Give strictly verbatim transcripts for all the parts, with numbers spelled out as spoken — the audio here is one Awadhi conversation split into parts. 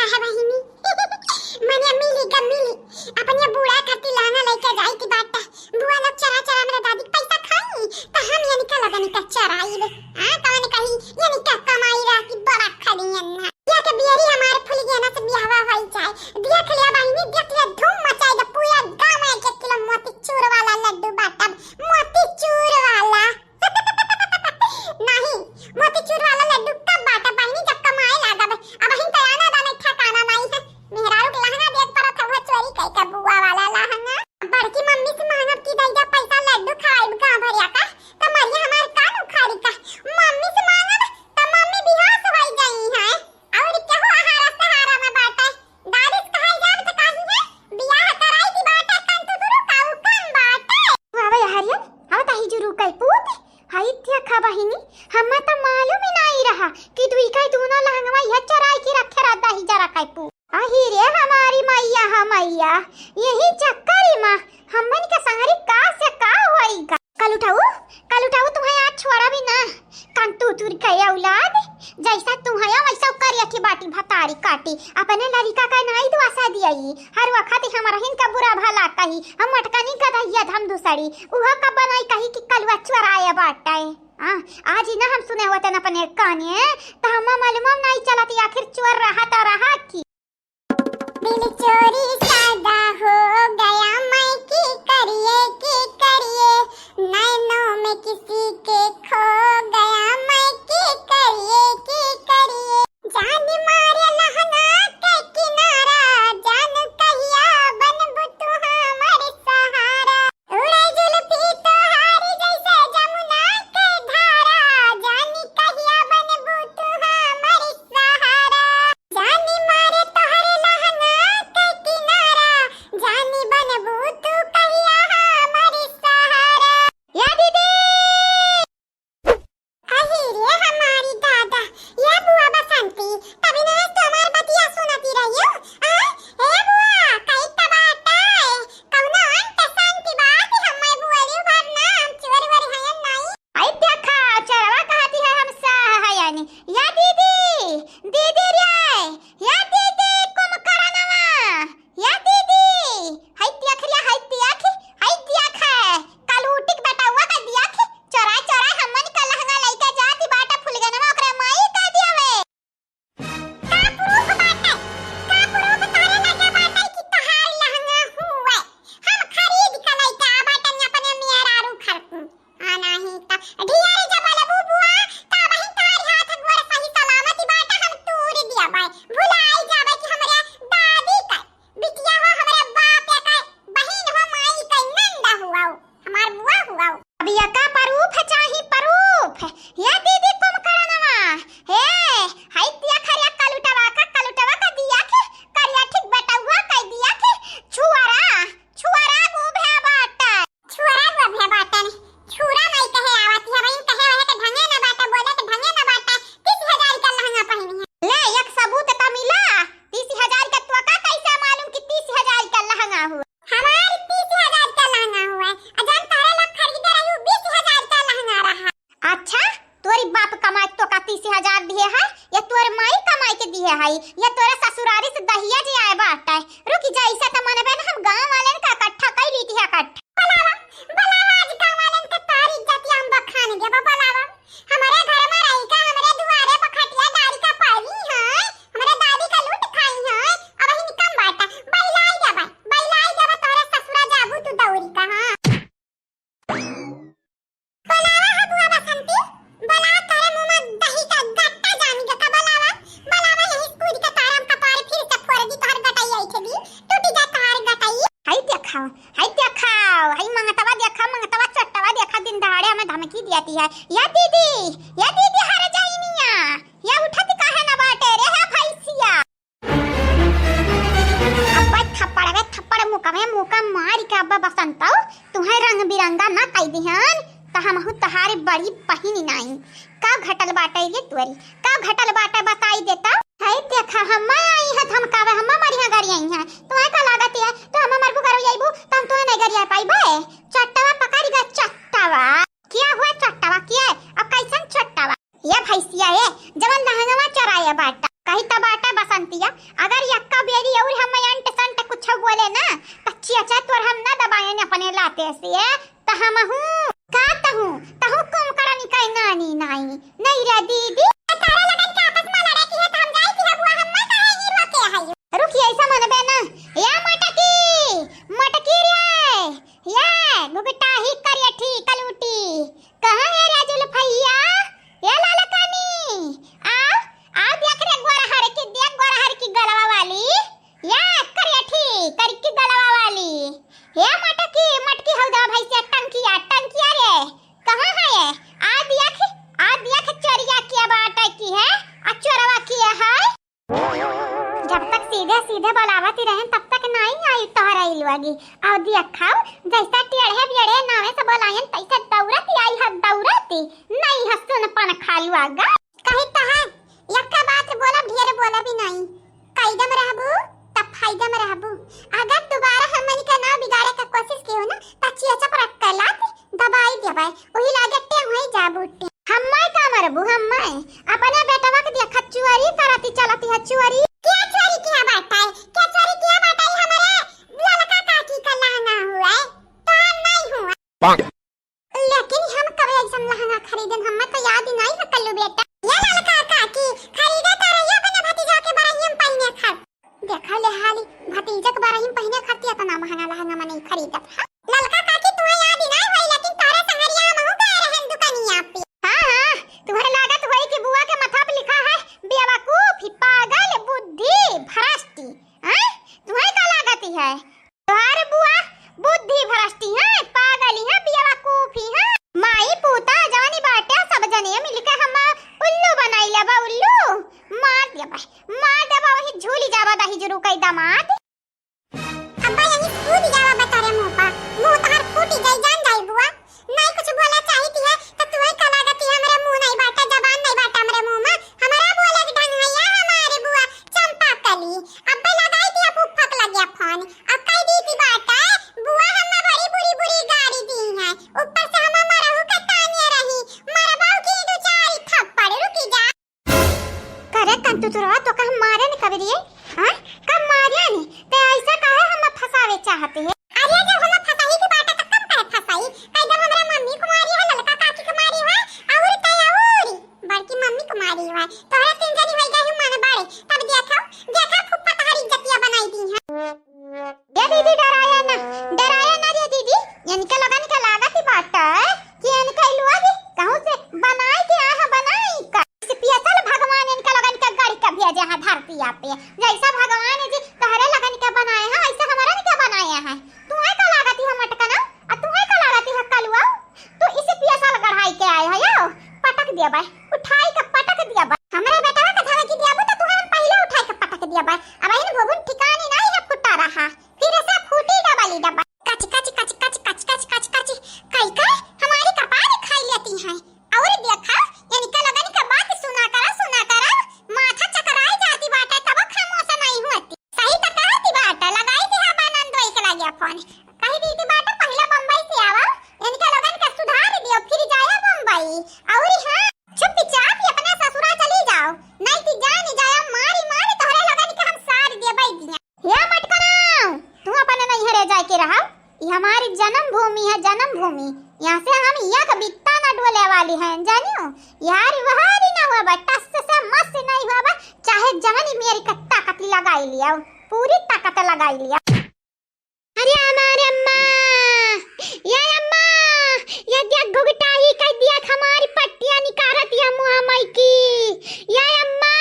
काहे बहिनी? मने मिली ग मिली, अपने बूढ़ा खातिर लहंगा लइके जाई थी बाटा। बुआ लोग चरा चरा मेरा दादी के पैसा खाई, त हम यनिका लगनी का चराई बे। आ, कवन कही, यनिका कमाई रहती बड़ा खड़ी अन्ना। या के बियरी हमारे फुलगेना से बियाहवा होई जाए। देख लिया बहिनी, देख लिया, धूम मचाई दे पूरा गाँव में। एक एक किलो मोतीचूर वाला लड्डू बाटब, मोतीचूर वाला। नहीं, मोतीचूर वाला लड्डू कब बाटब बहिनी, जब कमाए लागब। अबहिन तो आना दाना ठिकाना नहीं है। मेहरारू के लहंगा देख पड़त है, वो चोरी कई के बुआ वाला लहंगा। बड़की मम्मी से मांगब कि दे जा पैसा, लड्डू खाइब गाँव भरिया का, तो मरिया हमार कान उखाड़ी का। मम्मी से मांगब तो मम्मी बेहोश होई गई है। और केहू आहारा सहारा में बाटे। दादी से कहल जाब त कही है, बियाह कराई दी बाटे, कंतु दुरु काऊ कम बाटे। तू आवे हरियन, आवा ताही जुरु कई पूत। हाई देखा बहिनी, हम्मा त मालूम ही नहीं रहा कि दुई का दूनो लहंगवा यह चराई के रखे रह दाही जरा कई पूत। अही रे हमारी मैया, हा मैया, यही चक्करी मा हमन के संगरी का से का होई गा। कल उठाऊ, कल उठाऊ, तुम्हें आज छोड़ा भी ना। कंतूतुर के औलाद, जैसा तू है वैसा करिया की बाटी भतारी काटी। अपने लड़िका का नाई दुआसा दियाई, हर वक्त हमरहिन का बुरा भला कही। हम मटकनी गदहिया धम दुसड़ी, उहो का बनाई कही कि कलुआ चोराया बाटे। हाँ, आज ही ना हम सुने होते न अपने काने, तो हम मालूम नहीं चलत आखिर चोर रहा तो रहा की। दिल चोरी सादा हो गया, मैं की करिए, की करिए, नैनों में किसी के खो गया, मैं की करिए, की करिए। जान मारे लहंगा के किनारा, जान कहिया बनबू तू हमर सहारा। उड़े जुल्फी तोहारी जैसे जमुना के धारा, जानी कहिया बनबू तू हमर सहारा। जानी मारे तोहरे लहंगा के किनारा, जानी बनबू तू कहिया हमर सहारा। या दीदी! अही रे हमारी दादा, या बुआ बसंती, तभी ना तो हमार बतिया सुनती रहियो। आ, ए बुआ, कई तबाटा है, कौनो अंत शांति बात है, हम्मे बुआ रे भर ना, हम चोर वर हयन नहीं। आई देखा, चरवा कहती है हम साह हयन। या दीदी, दीदी रे, या दीदी कुमकरनवा, या दीदी, हई देख रे, हई देख, हई देख है, कलूटी के बेटउआ का देख, चोराई चोराई हमन का लहंगा लइके जाती बाटे फुलगनवा, ओकरे माई कह दियावे। का proof बाटे? का proof तोहरे लगे बाटे कि तोहार लहंगा हुए? हम खरीद के लइके आ बाटन अपने मेहरारू खरकू। आ नाही त ढियर जब बोलबू बुआ, त अबहिन तोहार हाथ गोड़ सही सलामत बाटे, हम तूर दियाबे। भुलाई जाबे कि हमरे दादी के बिटिया हो, हमरे बाप के बहिन हो, माई के नंद हुआऊ, हमार बुआ हुआऊ। अब यका proof चाही, proof। या दीदी कुमकरनवा, हे, हई देख रे कलुटवा का, कलुटवा का देख, करिया ठीक बेटउआ का देख, छुअरा, छुअरा मुँह भे बाटे। छुअरा हुआ भे बाटन, छुरा नहीं कहे आवत है, वहीं कहे वहे के ढंगे न बाटे, बोले के ढंगे न बाटे। तीस हजार का लहंगा पहनी है। ले, एक सबूत त मिला, तीस हजार का। तोका कैसे मालूम कि तीस हजार का लहंगा हुआ? हमार तीस हजार का लहंगा हुआ, आ जौन तोहरे लोग खरीदे रही, उ बीस हजार का लहंगा रहा। अच्छा, तोरी बाप कमाई तोका तीस हजार दिए है, या तोर माई कमाई के दिए है, या तोरे ससुरारी से दहिया जे आए बाटे? रुकी जा, ऐसे त मनबे न, हम गाँव वाले न का इकट्ठा कई ली थी इकट्ठा। बुलावा, बुलावा, आज गाँव वाले न के तोरी इज्जतिया हम बखान देबो, बुलावा। हमरे घर में रही का, हमरे दुआरे पर खटिया डारी का पाली है, हमरे दादी का लूट खाई है, अबहिन कम बाटा, बैलाई जाबा, बैलाई जाबा, तोरे ससुरा जाबू तू दौरी का, हाँ। बोलावा है बुआ बसंती, बोलावा, तोरे मुँह में दही का गट्टा जामी जका, बोलावा, बोलावा, यही कूद के तोरे हम कपार फिर से फोड़ दी, तोहर गटई ऐठे दी, टूटी जा तोहर गटई। हाय देखाओ, हाय देखाओ, हाय मंगतवा देखा, मंगतवा चट्टवा देखा, दिन दहाड़े हमें धमकी दियाती है। या दीदी, या दीदी हर जाइनिया, या उठत काहे न बाटे रे, हे भैंसिया। अब्बा थप्पड़ में थप्पड़, मुका में मुका मार के अब्बा बसंतऊ, तुहे रंग बिरंगा ना कई दिहन, त हमहू तहारे बड़ी पहिनी नाई। का घटल बाटे रे तोरी, का घटल बाटे बताई देता? है देखा, हम्मा आई है धमकावे, हम्मा मरिया गरियाई है। तुहे का लागत है, तू हम्मा मरबू गरियाईबू, त हम तुहे नहीं गरिया पाईबे। चट्टवा पकड़ गा चट्टवा। क्या हुआ चट्टवा, क्या है? अब कैसन चट्टवा? ये भैंसिया है, जवन लहंगवा चोराया बाटा। कही त बाटा बसंत दिया, अगर यक्का बेरी और हम अंट संट कुछ बोले ना, त चियचा तोर हम ना दबाएन अपने लाते से, त हमहू का तहू, तहू कुंभकरनी का नानी नाई, नहीं रे दीदी। तारा लगन के आपस में लड़े की है, त हम जाई की है बुआ, हम ना कहे ई रोके है। रुकी, ऐसा मनबे ना, या मटकी, मटकी रे, या घुघटाही करियठी कलूटी, कहाँ है रे जुल्फैया? या लालकानी, आओ, आओ देख रे गोरहर की, देख गोरहर की गलवा वाली, या करियठी करिकी गलवा वाली, या मटकी, मटकी हौ दा भैंसिया टंकिया, टंकिया रे, कहाँ है ये? आ देख, आ देख चोरिया किया बाटा की है, आ चोरवा किया है। जब तक सीधे सीधे बोलावत ही रहेन, तब तक नाई आई तोहरा इलुआ गी। और देखा, जैसा टेढ़े बेढ़े नावे से बोलायन, तैसे दौड़त आई है, दौड़त ही। नहीं है सुन पन खालुआ गा। कही तो है, यक्का बात बोलब, ढेर बोलब ही नाई। कायदा में रहबू, तब फायदा में रहबू। अगर दोबारा हमनी के नाव बिगाड़े का कोशिश कियो ना, त चियचा पर अक्कलात दबाई देबै, वही लागे टेम होई जाबू टेम। हम्मै का मरबू, हम्मै? अपने बेटवा के देखा चोरी करती चलती है, चोरी। क्या चोरी किया बाटा है? क्या चोरी किया बाटा है? हमरे ललका काकी का लहंगा हुआ है, तो हम नहीं हुआ। लेकिन हम कबे ऐसन लहंगा खरीदन, हम्मै तो याद ही नहीं है कल्लू बेटा। ये ललका काकी खरीदे तो रही अपने भतीजा के बरहियम पहिने खर। देखा ले हाली, भतीजक बरहिम पहिने खातिर इतना महंगा लहंगा में नहीं खरीदत है। ललका काकी तुम्हें याद ही नहीं होई, लेकिन तोहरे संगरिया हमहू गए रहन दुकानिया पे। हाँ, हाँ, तुम्हें लागत होई कि बुआ के माथा पे लिखा है बेवकूफी, पागल, बुद्धि भ्रष्टी। हाँ, तुम्हें का लागत है? तोहरे बुआ बुद्धि भ्रष्टी है, पागल है, बेवकूफी है। माई पूता जवानी बाटे, सब जने मिलके हम उल्लू बनाई लेबा, उल्लू। मार देबा, मार देबा, वही झूली जाबा दही जुरू कई दामाद। अब्बा यही कूद जावा बता रे मुंह पर, मुंह तोहर फूटी जाई, जान जाई बुआ। नहीं कुछ बोला चाहित है, तो तू ही का लागत है, हमरे मुंह नहीं बाटा, जबान नहीं बाटा हमरे मुंह में। हमारा बोले के ढंग है या हमारे बुआ चंपा कली। अब्बे लगाई दिया फुफ्फक लगिया फोन। अब कह दी थी बाटा, बुआ हमें बड़ी बुरी बुरी गारी दी है। ऊपर से हम मरहू के तानिए रही, मरबाऊ की दो चार थप्पड़, रुकी जा। करे कंतुतुरवा, तोका हम मारे न कबरिए, हाँ? कब मारिया ने? ते ऐसा काहे हम फंसावे चाहते हैं? अरे जब हम फंसाई की बात है तो कब काहे फंसाई? कई जब हमरा मम्मी को मारी है, ललका काकी को मारी है, और ते और बड़की मम्मी को मारी है। तोहरा तीन जनी होई गई मन बड़े, तब देखो, देखो फुफ्फा तोहरी इज्जतिया बनाई दी है। ये दीदी डराया ना, डराया ना रे दीदी, इनके लोगन के लागत ही बात है कि इनके लोग कहूँ से बनाई के आए हैं, बनाई का। Special भगवान इनका लोगन के गढ़ के भेजे हैं धरती पे। जैसा भगवान जी तोहरे लोगन के बनाए हैं, ऐसे हमरन के बनाए हैं। तुम्हें का लागत है मटकना? आ तुम्हें का लागत है कलुआ? तू special गढ़ाई के आए है यो? पटक दिया बाय, उठाई के पटक दिया बाय। हमरे बेटवा के धमकी दिया बू तो तुम्हें हम पहले उठाई के पटक दिया बाय। अब इन भोगुन ठिकानी नहीं है फुटा रहा। फिर से फूटी डबली डबल। कच, कच, कच, कच। कई, कई हमारी कपार खाई लेती हैं। और देखा, इनका लगन के बात सुना करा, सुना करा, माथा चकराए जाती बाटे, तब खामोश नहीं होती। सही तो कहती बाटे, लगाई दिया बा नंदोई के लगे फोन। कही दी थी बाटे, पहला बम्बई से आवा, इनका लगन के सुधार दियो, फिर जाया बम्बई। और हाँ, चुपचाप ही अपने ससुरा चली जाओ, नहीं तो जान जाया, मारी मारी तोहरे लगन के हम सार देबै दिया। या मटकना, तू अपने नैहरे जाके रहा। ये हमारी जन्मभूमि है, जन्मभूमि। यहाँ से हम एक बित्ता ना डोले वाली हैं, जानियो। यारी वहारी ना हुआ बा, टस से मस नहीं हुआ बा, चाहे जवानी मेरी का ताकत लगाई लिया, पूरी ताकत लगाई लिया। अरे हमारे अम्मा, ये अम्मा, ये देख घुघटाही कह दिया, हमारी पट्टियाँ निकारत या मुँह माई की। ये अम्मा।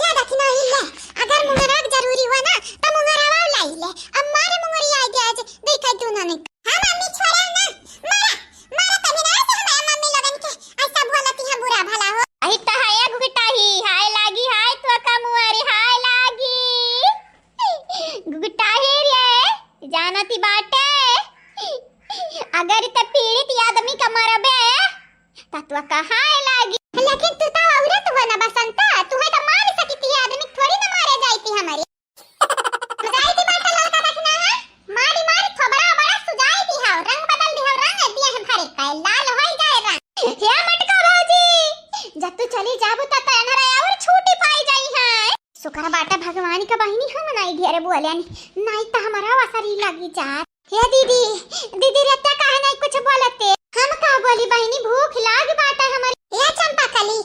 ले दखिना ही ले, अगर मुंगरा के जरूरी हुआ ना, तो मुंगरवा लाई ले। अम्मा रे मुंगरी आई दे आज, देखा तू ना नहीं। हाँ मम्मी छोड़ा ना, मारा, मारा तभी ना से हमारे मम्मी लोगन के ऐसा बोलती है बुरा भला हो। अही तो है घुघटाही, हाय लागी, हाय तो का मुआरी, हाय लागी। घुघटाही रे, जानती बाटे। अगर त पीड़ित आदमी का मरबे, त तू कहाँ लागी? लेकिन तू तो औरत हो ना बसंता, तू है तो मार सकती है आदमी, थोड़ी ना मारे जाती हमारी। जाई थी बाटा लड़का देखना है, मारी मारी थोबड़ा बड़ा सुजाई दी हो, रंग बदल दी हो, रंग दिया है भरे का, लाल होई जाए रंग। हे मटका भौजी, जब तू चली जाबू त तनरा और छूटी पाई जाई है। सुकरा बाटा भगवान का बहिनी, हम नाई ढेर बोलेन, नाई त हमारा असर ही लगी जात। हे दीदी, दीदी रत्या काहे नाई कुछ बोलते? हम का बोली बहिनी, भूख लाग बाटा हमारी। ए चंपा कली,